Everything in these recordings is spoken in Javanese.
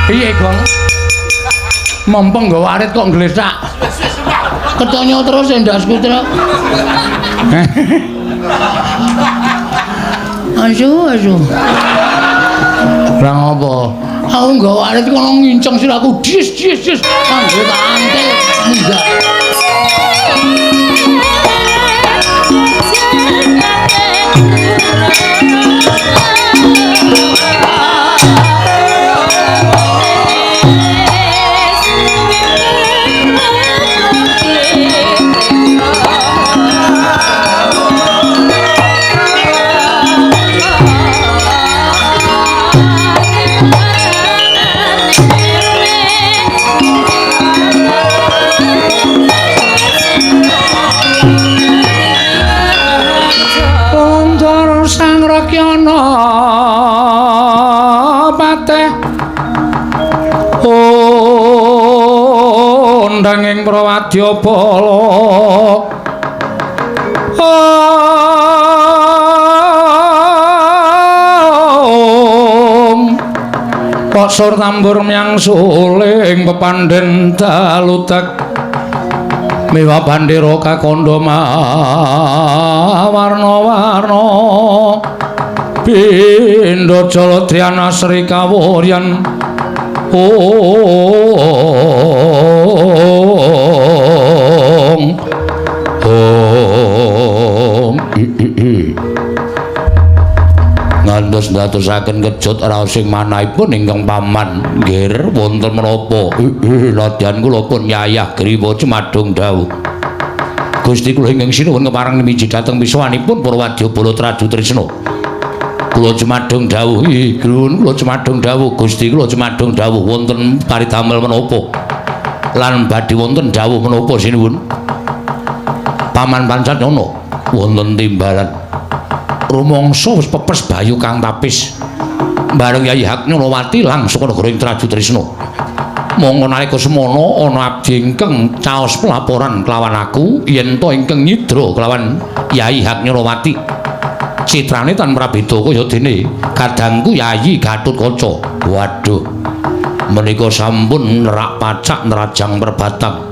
Piye, Gong? Mempeng nggawa arit kok nglethak. Ketonyo terus endasku, Truk. Asu, asu. Lah ngopo? Aku nggawa arit kono nginceng sirahku dis dis dis. Anggo tak antil munggah. Sang Rakyana pateh undang ing Prawadyabala. Om Pasur tambur myang suling pepandhen dalutek miwa bandera kakandha warna-warna pindha jaladriana Sri Kawuryan. Om Om ngantos ndatosaken kejut raos sing manahipun ingkang paman nggih wonten menapa? Ladyan kula pun yayah griwa cumadung dawuh. Gusti kula ingkang sinuwun kepareng miji dhateng misuwanipun para wadyabala Traju Trisna. Kula cumadung dawuh, nuwun kula cumadung dawuh Gusti kula cumadung dawuh wonten paridamel menapa? Lan badhe wonten dawuh menapa sinuwun? Paman Pancatnyono wonten timbalan. Rumangsa wis pepes bayu kang tapis. Bareng Yayi Haknyonowati langsung negara ing Traju Trisna. Monggo nalika semono ana abdi ingkang caos pelaporan kelawan aku yen to ingkang nyidra kelawan Yayi Haknyonowati. Citrane tan prabeda kaya dene kadangku Yayi Gatotkaca. Waduh. Menika sampun nerak pacak nerajang perbatang.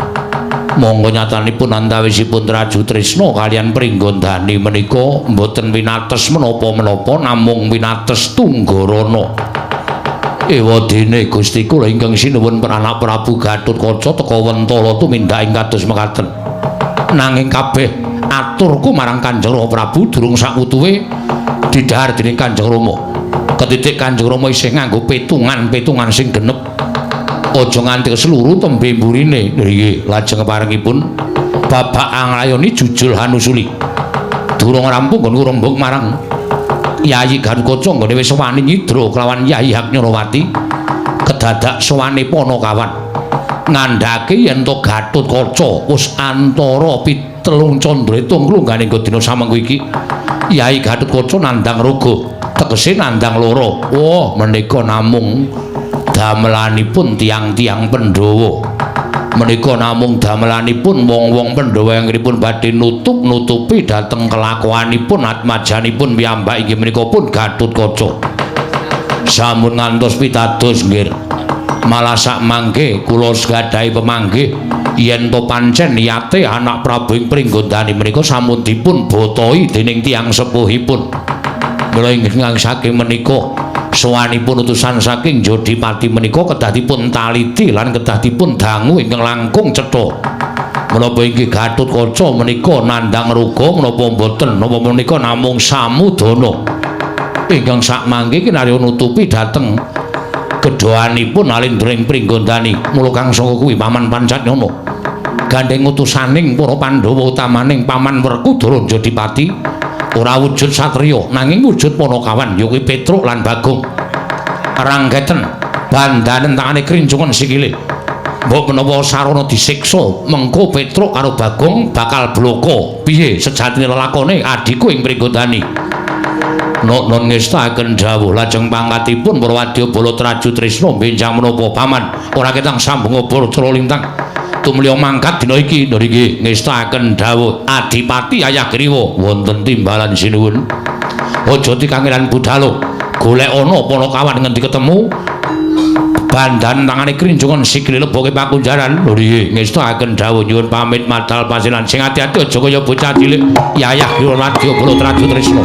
Monggo nyatanipun antawisipun Traju Trisna kalian Pringgondani menika mboten winates menapa-menapa namung winates tunggarana. Ewadene Gusti kula ingkang sinuwun Anak Prabu Gatotkaca teka wentala tumindak ing kados mekaten. Nanging kabeh aturku marang Kanjeng Rama Prabu durung sakwutuhe didhahar dening Kanjeng Rama. Ketitik Kanjeng Rama isih nganggo petungan-petungan sing genep. Aja nganti seluruh tembe mburine. Nggih, lajeng keparengipun babak anglayoni jujul hanusuli. Durung rampung nggon rembug marang Yayi Gatotkaca nggone wis wani nyidra kelawan Yayi Haknyonowati. Kedadak sowane Panakawan ngandhake yen to Gatotkaca wis antara pitelung candra itung klunggane nggo dina samengko iki. Yayi Gatotkaca nandhang raga, tegese nandhang lara. Wah, menika namung damelanipun tiang-tiang Pandhawa. Menika namung damelanipun wong-wong Pandhawa ingkangipun badhe nutup-nutupi dhateng kelakuanipun atmajanipun piyambak inggih menika pun Gatotkaca. Sampun ngantos pitados nggih. Malah sak mangke kula gadhahi pemanggih yen to pancen niyate anak Prabu ing Pringgondani menika sampun dipun botoi dening tiyang sepuhipun. Mila ingkang saking menika sowanipun utusan saking Jodipati menika kedah dipun taliti lan kedah dipun dangu ingkang langkung cetha. Menapa inggih Gatotkaca menika nandhang ruga menapa mboten, napa menika namung samudana ingkang sakmangke kinarya nutupi dhateng gedhoanipun Alindra ing Pringgondani. Mula kang saka kuwi Paman Pancatnyono gandheng utusaning para Pandhawa utamaning Paman Werkudara Jodipati ora wujud satriya nanging wujud Panakawan ya kuwi Petruk lan Bagong. Ranggeten bandanen tangane krincungan sikile. Mbok menawa sarana disiksa mengko Petruk karo Bagong bakal bloko. Piye sejatine lelakone adhiku ing Pringgondani? Nok non ngestaken dawuh lajeng pangkatipun para wadyabala Traju Trisna benjang menapa paman ora ketang sambung obor cara lintang tumliya mangkat dina iki. Nggih ngestaken dawuh Adipati Ayah Griwa wonten timbalan sinuwun. Aja dikangelan budhalo, golek ana Panakawan ngendi ketemu Bandan tangane krinjungan sikile leboke pakunjaran. Lho nggih, ngestokaken dawuh nyuwun pamit madal pasilan. Sing ati-ati aja kaya bocah cilik. Yayah Griwa Madya Bala Traju Tresna.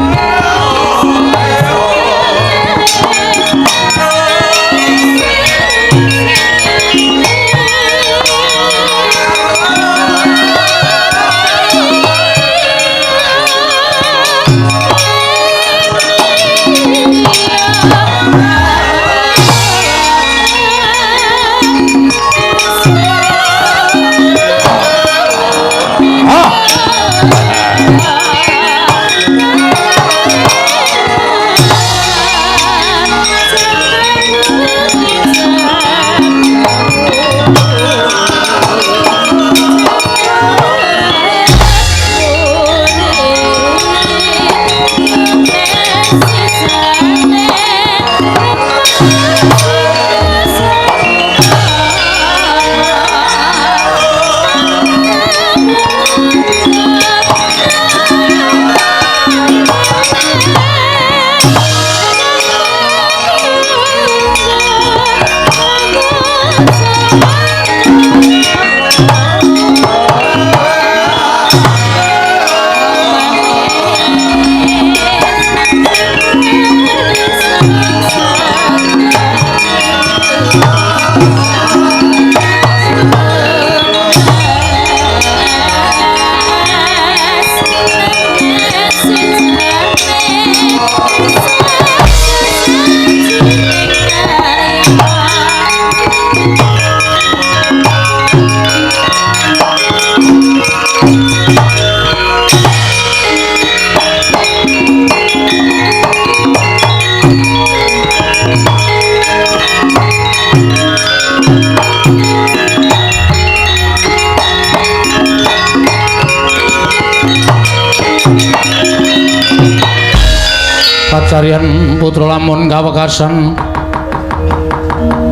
Kacarian putra lamun kawekasan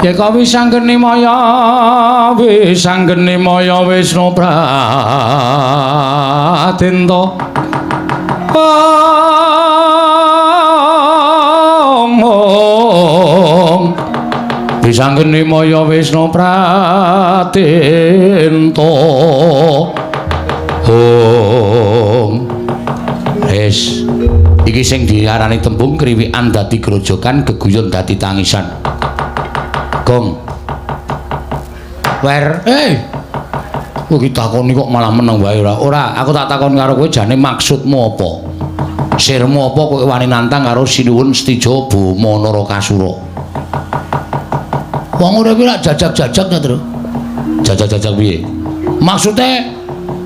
yeka wisanggeni maya wisanggeni maya Wisnu Pradenta. Omong wisanggeni maya Wisnu Pradenta. Om wis iki sing diarani tembung kriwikan dadi grojokan geguyon dadi tangisan. Gong. Wer, kowe iki takoni kok malah meneng wae ora. Ora, aku tak takon karo kowe jane maksudmu apa? Sirmu apa kowe wani nantang karo Sinuwun Setija Boma Narakasura? Wong urip iki lak jajak-jajak ta, Tru? Jajak-jajak piye? Maksude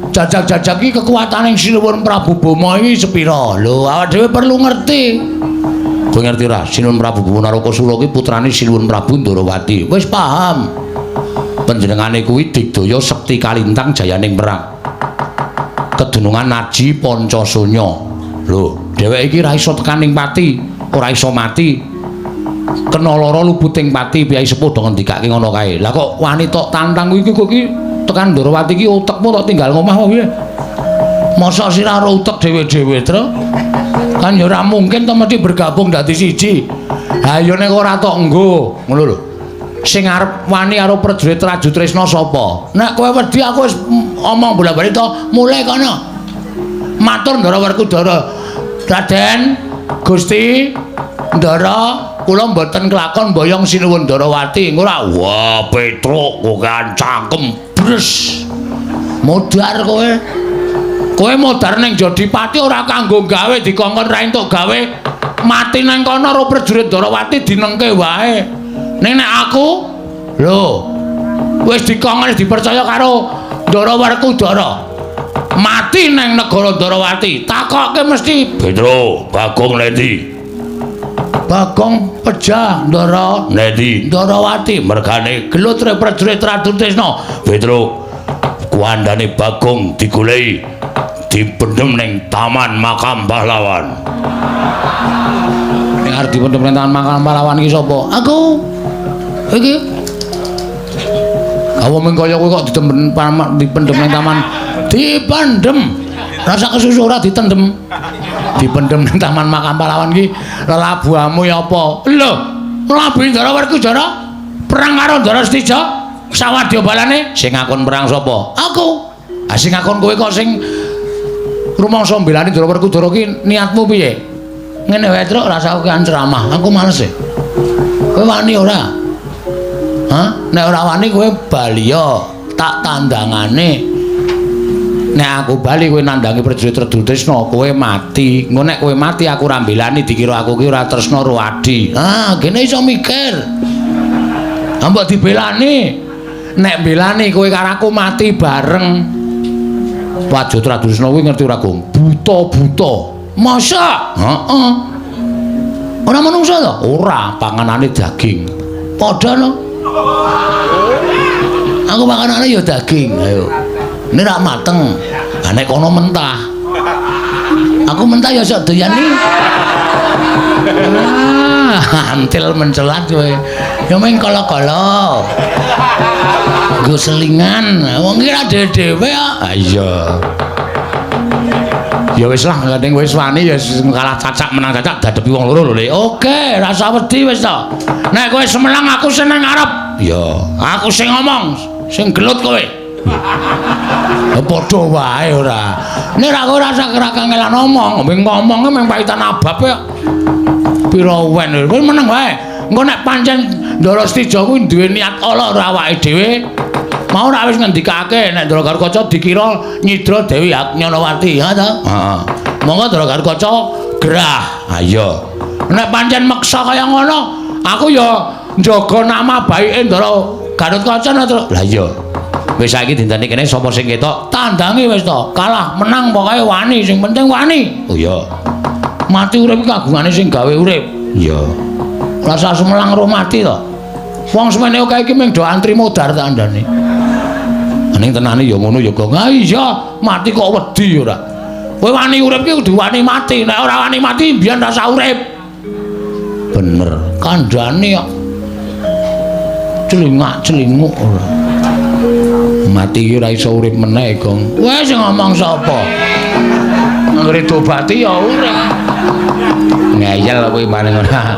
jajak-jajak iki kekuatane Sinuwun Prabu Boma iki sepira? Lho, awak dhewe perlu ngerti. Kowe ngerti ora? Sinuwun Prabu Boma Narakasura iki putrane Sinuwun Prabu Ndorowati. Wis paham. Panjenengane kuwi digdaya sekti kalintang jayaning perang. Kedunungan Aji Pancasunya. Lho, dheweke iki ora iso tekan ning pati, ora iso mati. Kena lara luputing pati, piyai sepuh do ngendikake ngono kae. Lah kok wani tok tantang kuwi iki tekan Ndorowati iki utekmu tok tinggal ngomah apa piye? Mosok sira ora utek dhewe-dhewe, Tru? Kan ya ora mungkin to mesti bergabung dadi siji. Ha ya nek ora tok nggo, ngono lho. Sing arep wani karo prajurit Traju Tresna sapa? Nek kowe wedi aku wis omong bola-bali to, mulai kono. Matur Ndara Werkudara. Raden Gusti Ndara, kula mboten kelakon mboyong Sinuwun Ndorowati. Ora, wah Petruk kokean cangkem bres. Modar kowe. Kowe modar ning Jodipati ora kanggo gawe dikongkon ra entuk gawe. Mati nang kono karo prajurit Ndorowati dinengke wae. Ning nek aku lho wis dikongkon dipercaya karo Ndara Werkudara. Mati nang negara Ndorowati, takokke mesti Petro, Bagong nendi? Bagong pejah Ndara nendi? Ndorowati mergane gelut prajurit Ratu Tresna. Petro, kuandane Bagong digoleki dipendhem ning Taman Makam Pahlawan. Ning arep dipendhem ning Taman Makam Pahlawan iki sapa? Aku. Iki. Awa mung kaya kowe kok dipendhem ning taman dipendhem. Rasa kesusu ora ditendhem. Dipendhem ning Taman Makam Pahlawan iki lelabuhamu ya apa? Lho, mlabu Ndara Werkudara. Perang karo Ndara Setija? Sawadya balane sing ngakon perang sapa? Aku. Ah sing ngakon kowe kok sing rumangsa mbelani Ndara Werkudara ki niatmu piye? Ngene wae, Truk, rasa aku ceramah. Aku males e. Kowe wani ora? Hah? Nek ora wani kowe bali ya, tak tandangane. Nek aku bali kowe nandangi prajurit Tresna, kowe mati. Engko nek kowe mati aku ora mbelani dikira aku ki ora tresna karo adi. Ah, gene iso mikir. Mbok dibelani. Nek mbelani kowe karo aku mati bareng. Wajud Tresna kuwi ngerti ora, Gong? Buta-buta. Masa? Heeh. Ora manungsa to? Ora, panganane daging. Padha no. Aku panganane ya daging, ayo. Ini rak mateng. Lah nek kono mentah. Aku mentah ya sok doyan iki. Ah, antil mencelat kowe. Ya mung kala-kala. Nggo selingan. Wong iki ra dhewe-dhewe kok. Ha iya. Ya wis lah, gandeng wis wani ya kalah cacak menang cacak dadepi wong loro lho, Le. Oke, rasa wedi wis to. Nek kowe semenang aku seneng arep. Ya, aku sing ngomong, sing gelut kowe. Ya padha wae ora. Nek ra kowe rasa kangelan ngomong, ngomong mung paitan abab kok. Pira wen kowe meneng wae. Engko nek pancen Ndara Setija kuwi duwe niat ala ora awake dhewe. Mau ora wis ngendikake nek Ndara Garukaca dikira nyidra Dewi Nyanawati, ha ta? Heeh. Monggo Ndara Garukaca gerah. Ha iya. Nek pancen meksa kaya ngono, aku ya njaga nama baike Ndara Garukaca to. Lah iya. Wis saiki dinteni kene sapa sing ketok, tandangi wis to. Kalah menang pokoke wani, sing penting wani. Oh iya. Mati urip iki kagungane sing gawe urip. Iya. Rasa sumelang roh mati to. Wong semene akeh iki mung do antri modar tak andane. Ning tenane ya ngono ya, Gong. Ha iya, mati kok wedi ora. Kowe wani urip ki kudu wani mati. Nek ora wani mati mbiyen rasa urip. Bener. Kandhane kok celingak-celinguk ora. Mati ki ora iso urip meneh, Gong. Wes sing ngomong sapa? Anggere diobati ya urip. Ngeyel kowe maning ora.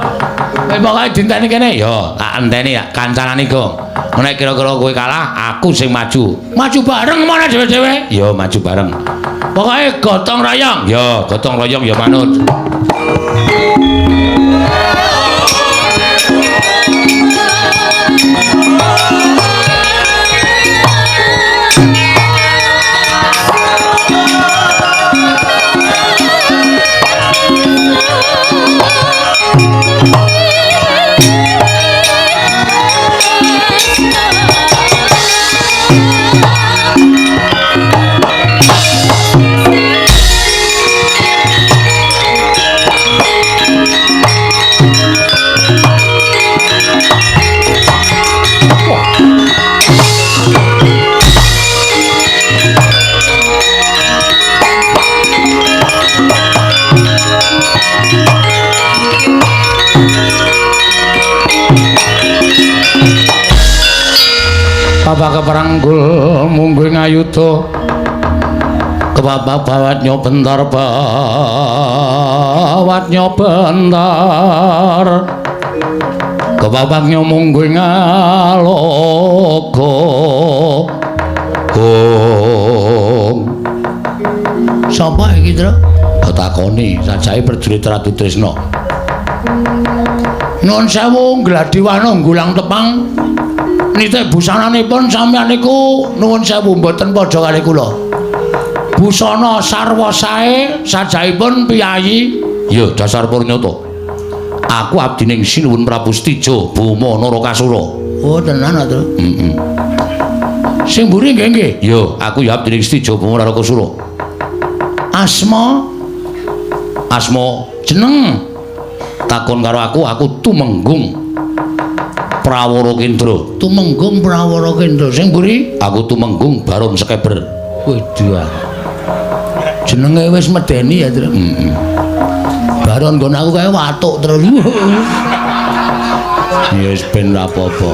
Kowe pokoke dinteni kene ya, tak enteni ya kancanane, Gong. Nek kira-kira kowe kalah, aku sing maju. Maju bareng mana dhewe-dhewe? Ya, maju bareng. Pokoke gotong royong. Ya, gotong royong ya manut. Bapak keperanggul mungguh ngayuda kebabak bawatnya bentar bawatnya bentar kebabaknya mungguh ngalogo. Gong sapa iki, Tru? Takoni sajae prajurit Ratu Tresna. Nuwun sewu Gladiwana nggulang tepang. Nitih busananipun sampeyan niku nuwun sewu mboten padha kali kula. Busana sarwa sae sajaipun piyayi. Ya dasar purnyata. Aku abdining Sinuwun Prabu Setija Boma Narakasura. Oh tenan ta, Tru? Heeh. Sing mburi nggih nggih. Ya, aku ya abdining Setija Boma Narakasura. Asma asma jeneng takon karo aku, aku Tumenggung Prawara Kendra. Tumenggung Prawara Kendra. Sing mburi? Aku Tumenggung Baron Sekeber. Waduh. Jenenge wis medeni ya, Tru. Heeh. Baron nggon aku kae watuk terus. Ya wis ben ra apa-apa.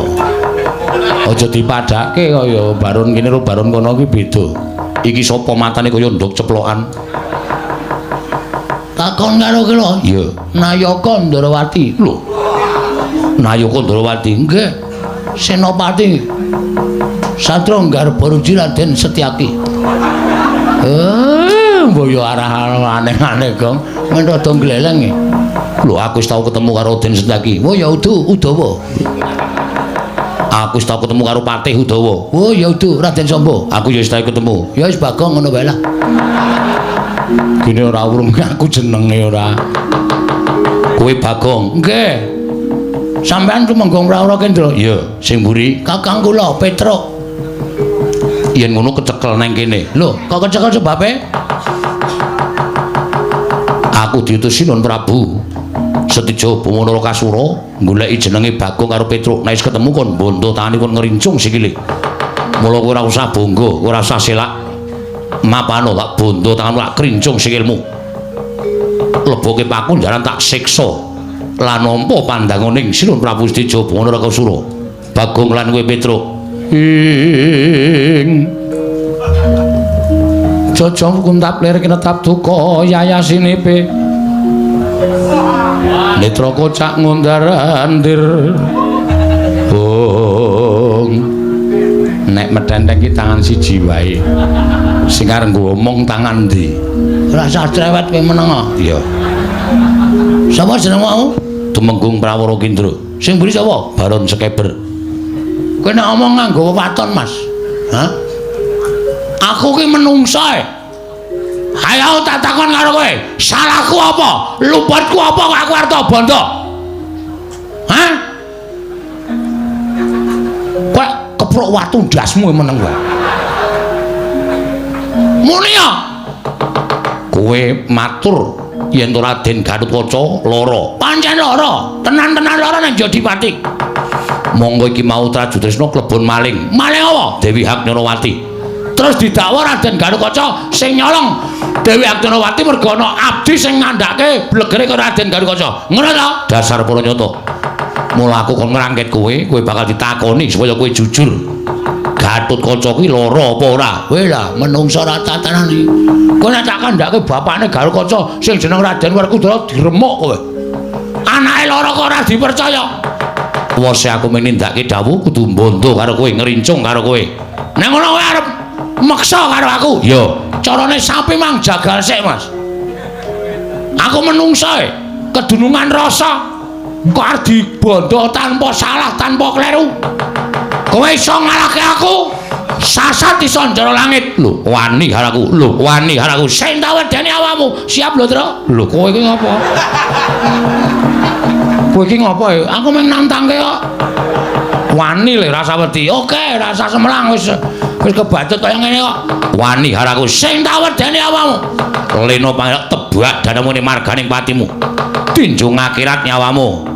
Aja dipadhake kaya Baron kene karo Baron kono ki beda. Iki sapa matane kaya ndok ceplokan? Takon karo ki lho. Iya. Nayaka Ndrawati. Lho. Nayaka Ndrawati nggih. Senopati Satro Garbaruji Raden Setyaki. Mboyo arah aneh-aneh, Gong. Men rada gleleng. Lho, aku wis tau ketemu karo Raden Setyaki. Oh ya udu Udawa. Aku wis tau ketemu karo Patih Udawa. Oh ya udu Raden Samba. Aku ya wis tau ketemu. Ya wis Bagong ngono wae lah. Gene ora urung aku jenenge ora. Kowe Bagong. Nggih. Sampeyan tumenggung Prawara Kendra? Iya, sing mburi kakang kula Petruk. Yen ngono kecekel nang kene. Lho, kok kecekel sebabe? Aku diutus Sinuwun Prabu Setija Bawana Lokasura goleki jenenge Bagong karo Petruk. Nek wis ketemu kon bondo tangane kon ngrincung sikile. Mula kowe ora usah bangga, ora usah selak. Mapano tak bondo tanganmu tak krincung sikilmu. Leboke paku jaran tak siksa. Lan nampa pandanganing Sinuwun Prabu Setija Bawana Lokasura. Bagong lan kowe Petruk. Ing jojong kuntap lir kinetap duka yayasinipe netra kocak ngundar-andir. Bung nek medhendeng ki tangan siji wae sing arep ngomong tangan ndi? Ora usah cerewet kowe meneng. Iya. Sapa jeneng mau? Tumenggung Prawara Kendra. Sing mburi sapa? Baron Sekeber. Kowe nek omong nganggo wewaton, Mas. Hah? Aku ki menungso e. Ayo tak takon karo kowe, salahku apa? Luputku apa kok aku arep bondo? Hah? Kowe keprok watu ndasmu meneng wae. Muni ya. Kowe matur yen to Raden Gatotkaca lara. Pancen lara, tenan-tenan lara nang Jodipati. Monggo iki mau Trajutrisna klebon maling. Maling apa? Dewi Haknyanawati. Terus didakwa Raden Gatotkaca sing nyolong Dewi Haknyanawati mergo ana abdi sing ngandhake blegere karo Raden Gatotkaca. Ngono ta? Dasar para nyata. Mula aku kon ngrangket kowe, kowe bakal ditakoni supaya kowe jujur. Gatotkaca kuwi lara apa ora? Kowe lah menungsa ora tatanan iki. Kowe nek tak kandhake bapakne Gatotkaca sing jeneng Raden Werkudara diremuk kowe. Anake lara kok ora dipercaya. Wose aku menindakake dawuh kudu mbondo karo kowe, ngrincung karo kowe. Nek ngono kowe arep meksa karo aku. Ya, carane sapi mang jagal sik, Mas. Aku menungsa e, kedunungan rasa kok arep dibondo tanpa salah, tanpa kleru. Kowe iso ngalahke aku, sasat iso njero langit. Lho, wani karo aku. Lho, wani karo aku. Sing tak wedeni awakmu. Siap lho, Tru. Lho, kowe iki ngopo? Kowe iki ngopo ya? Aku mung nantangke kok. Wani lho rasa wedi. Oke, rasa semelang wis wis kebacut kaya ngene kok. Wani karo aku. Sing tak wedeni awakmu. Lena pangerak tebak danamu ning marganing patimu. Tinjung akhirat nyawamu.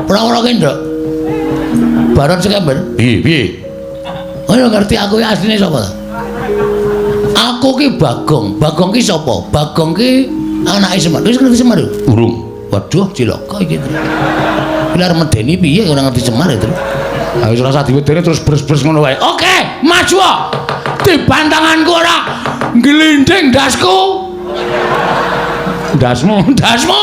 Ora-ora Kendra. Baron Sekember. Piye piye? Ora ngerti aku asline sapa ta? Aku ki Bagong. Bagong ki sapa? Bagong ki anake Semar. Wis ngerti Semar? Urung. Waduh, cilaka iki. Iki arep medeni piye ora ngerti Semar itu. Ha wis ora usah diwedeni terus bres-bres ngono wae. Oke, maju. Dibantanganku ora glinding ndasku. Ndasmu, ndasmu.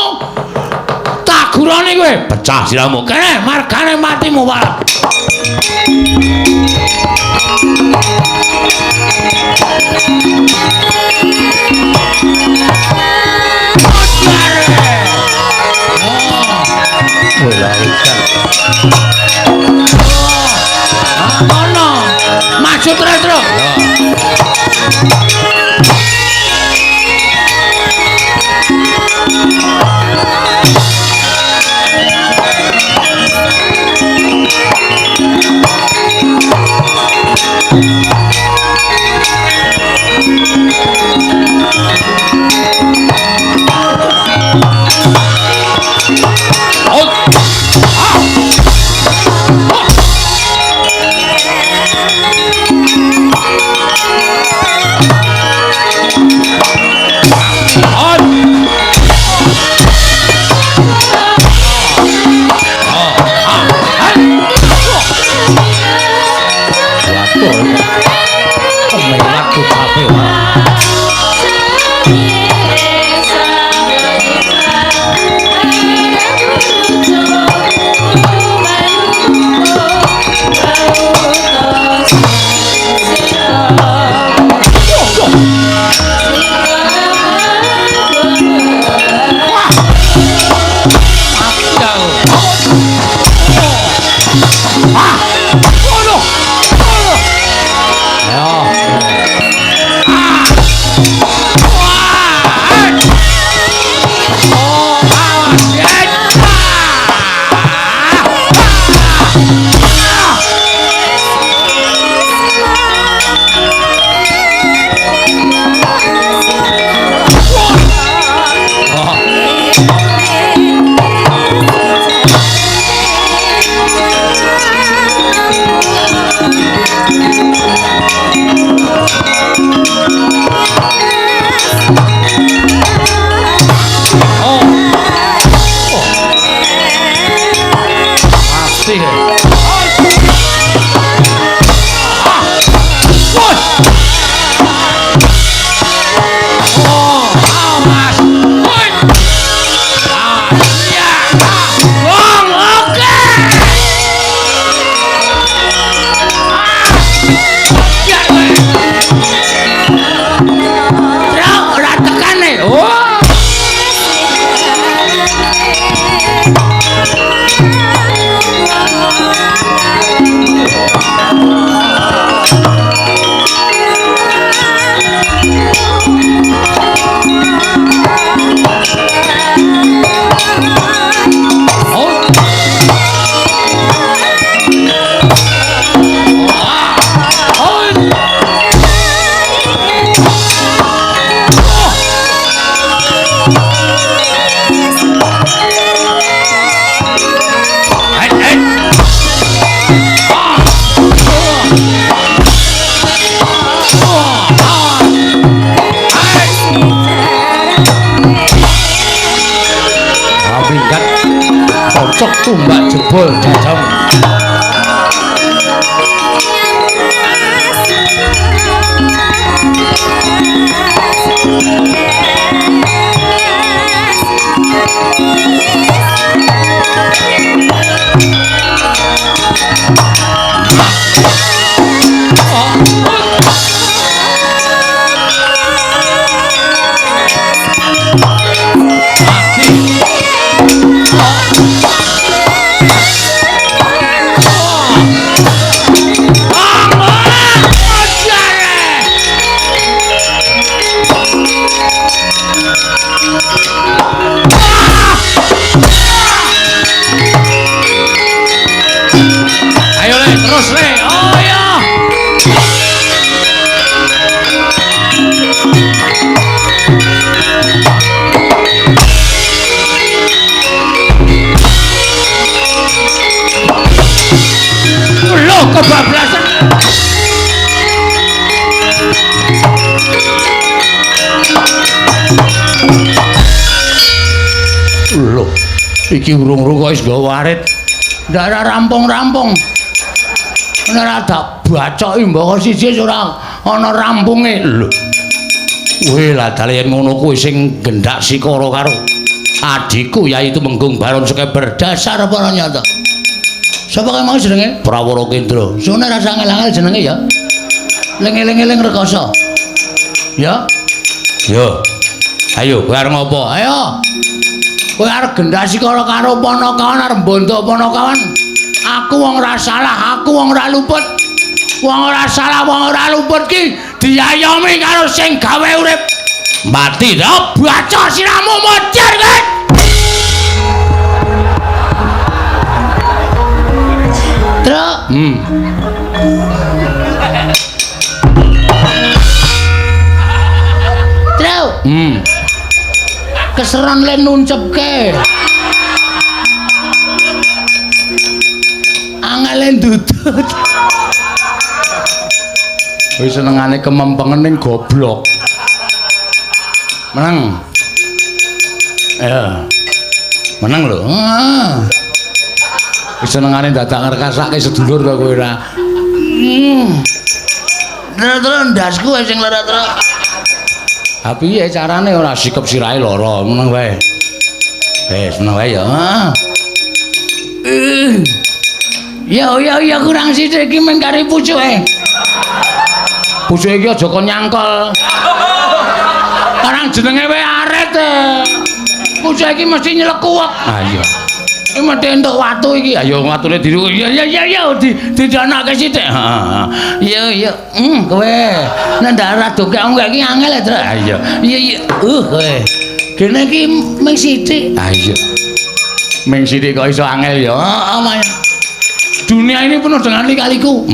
Tak gurane kowe, pecah siramu. Kene margane matimu, Pak. Ngono. Maju terus, terus. Oh, awas. Woi. Ah, iya. Wong, oke. Ya, kowe. Truk ora tekane. Oh. Cocok tumbak jebol jajam. Ayo le, terus le. Oh ya. Loh, kebablasan. Loh, iki urung-urung kok wis nggawa arit. Ndak ora rampung-rampung. Nek ora tak bacoki mbaka siji ora ana rampunge. Lho. Weh, lah dalah yen ngono kuwi sing gendak sikara karo adhiku yaitu Menggung Baron Sekeber. Dasar apa nyata? Sapa kae mau jenenge? Prawara Kendra. Sune rasa angel-angel jenenge ya. Ling-eling-eling rekoso. Ya. Yo. Ayo, kowe arep ngopo? Ayo. Kowe arep gendak sikara karo Panakawan, arep mbontok Panakawan. Aku wong ora salah, aku wong ora luput. Wong ora salah, wong ora luput ki diayomi karo sing gawe urip. Mati to, baca siramu modar kowe. Truk. Truk. Keseran le nuncepke. Angele ndudut. Wis senengane kemempengen ning goblok. Menang. Ya. Menang lho. Heeh. Wis senengane dadak ngrekasake sedulur to kowe ora. Truk-truk ndasku wae sing lara truk. Ha piye carane ora sikep sirahe lara, meneng wae. Wis meneng wae ya. Ya ya ya kurang sithik iki mung kari pucuke. Pucuke iki aja kon nyangkol. Karang jenenge wae arit. Pucuke iki mesti nyelekuwek. Ha iya. Iki mesti entuk watu iki. Ayo watune diru. Ya ya ya ya didanake sithik. Heeh. Iya iya. Kowe nek ndak ora dongkek iki angel ya, Truk. Ha iya. Iya iya. Kowe. Dene iki mung sithik. Ha iya. Mung sithik kok iso angel ya. Heeh, Mas. Dunia ini penuh dengan lika-liku.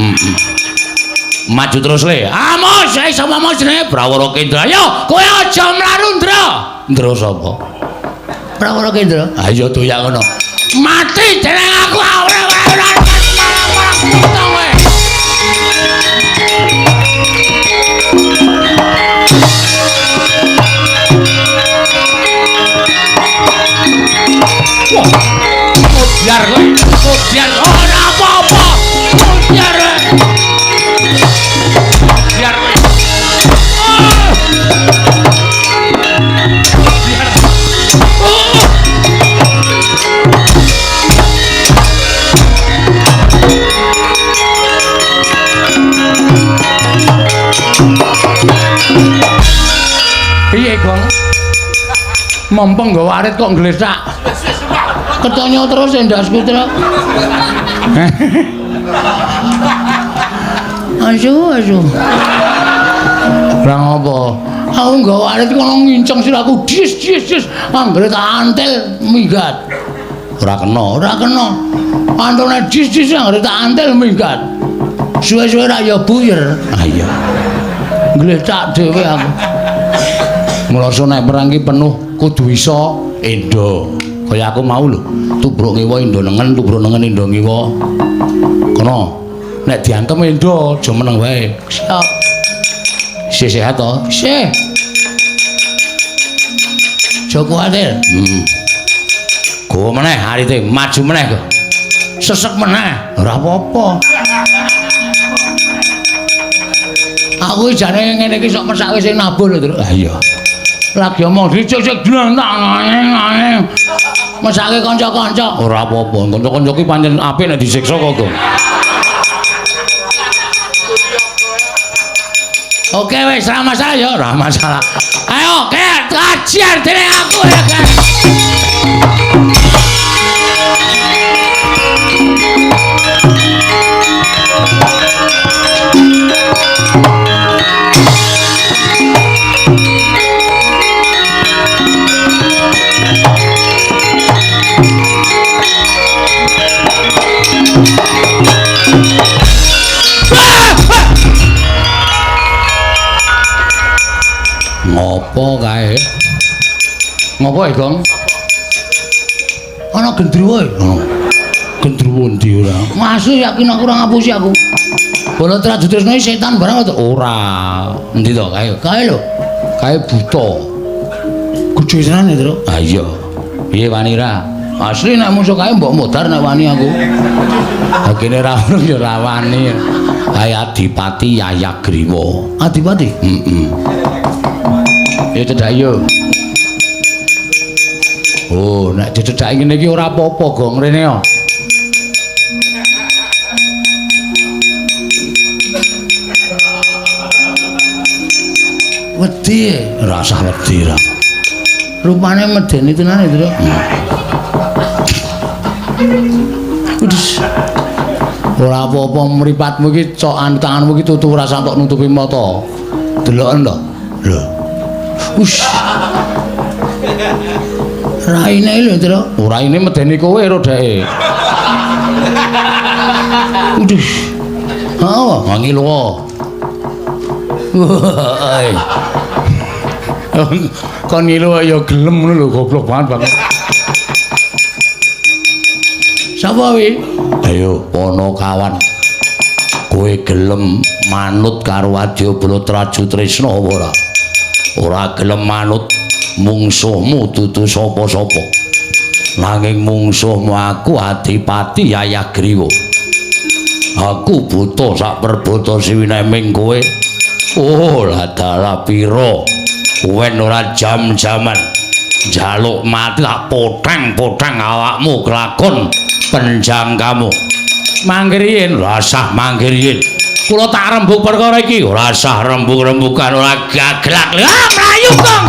Maju terus le. Amos, ae sapa mau jenenge Prawara Kendra. Ayo, kowe aja mlaru, Ndra. Ndra sapa? Prawara Kendra. Ayo doyak ngono. Mati jeneng aku ora ora malah potong kowe. Wah. Biar kowe, biar ora apa-apa. Biar. Biar kowe. Piye, Gong? Mempeng nggawa arit kok nglesak. Ketonyo terus endasku, Truk. Asu, asu. Lah ngopo? Aku nggawa arit kono nginceng sirahku dis dis dis anggere tak antel minggat. Ora kena, ora kena. Antone dis dis anggere tak antel minggat. Suwe-suwe ra ya buyer. Ah iya. Ngletak dhewe aku. Mula nek perang ki penuh kudu iso endo. Kaya aku mau lho, tubruk ngiwa endo nengen, tubruk nengen endo ngiwa. Kono. Nek diantem endo aja meneng wae. Siap. Isih sehat to? Isih. Aja kuwatir. Gowo meneh arite, maju meneh kok. Sesek meneh, ora apa-apa. Aku jane ngene iki sok mesake sing nabuh lho, Truk. Ah iya. Lagi omong dicek-cek dlang. Mesake kanca-kanca. Ora apa-apa, kanca-kanca ki pancen apik nek disiksa kok, Gong. Oke wis, ora masalah ya, ora masalah. Ayo, kayak ajar dene aku ya, kan. Ngopo kae? Ngopo e, Gong? Ana gendruwo e. Gendruwo ndi ora? Masih yakin aku ora ngapusi aku. Bola Trajutresna setan barang to? Ora. Endi to kae? Kae lho. Kae buta. Gedhe tenan e, Truk. Ha iya. Piye wani ra? Asli nek musuh kae mbok modar nek wani aku. Ha kene ra ono ya ora wani. Kae Adipati Yayagriwa. Adipati? Heeh. Ya cedhak yo. Oh, nek dicedhaki ngene iki ora apa-apa, Gong, rene yo. Wedi, ora usah wedi ra. Rupane medeni tenan e, Truk. Udah. Ora apa-apa mripatmu iki cokan tanganmu iki tutu ora sampe nutupi mata. Deloken to. Lho. Ush. Raine lho, Truk. Raine medeni kowe ro dheke. Uduh. Heeh, wangi luwa. Kon ngilu ya gelem ngono lho, goblok banget banget. Sapa wi? Ayo Ponokawan. Kowe gelem manut karo Adyabala Trajutresna apa ora? Ora gelem manut mungsuhmu dudu sapa-sapa. Nanging mungsuhmu aku Adipati Yayagriwa. Aku buta sak perbata siwineming kowe. Oh, lah dalah pira? Wen ora jam-jaman. Njaluk mati tak poteng-poteng awakmu kelakon penjangkamu. Manggiriin, rasah manggiriin. Kula tak rembug perkara iki, ora sah rembug-rembugan, ora gaglak. Ah, mlayu, Kang.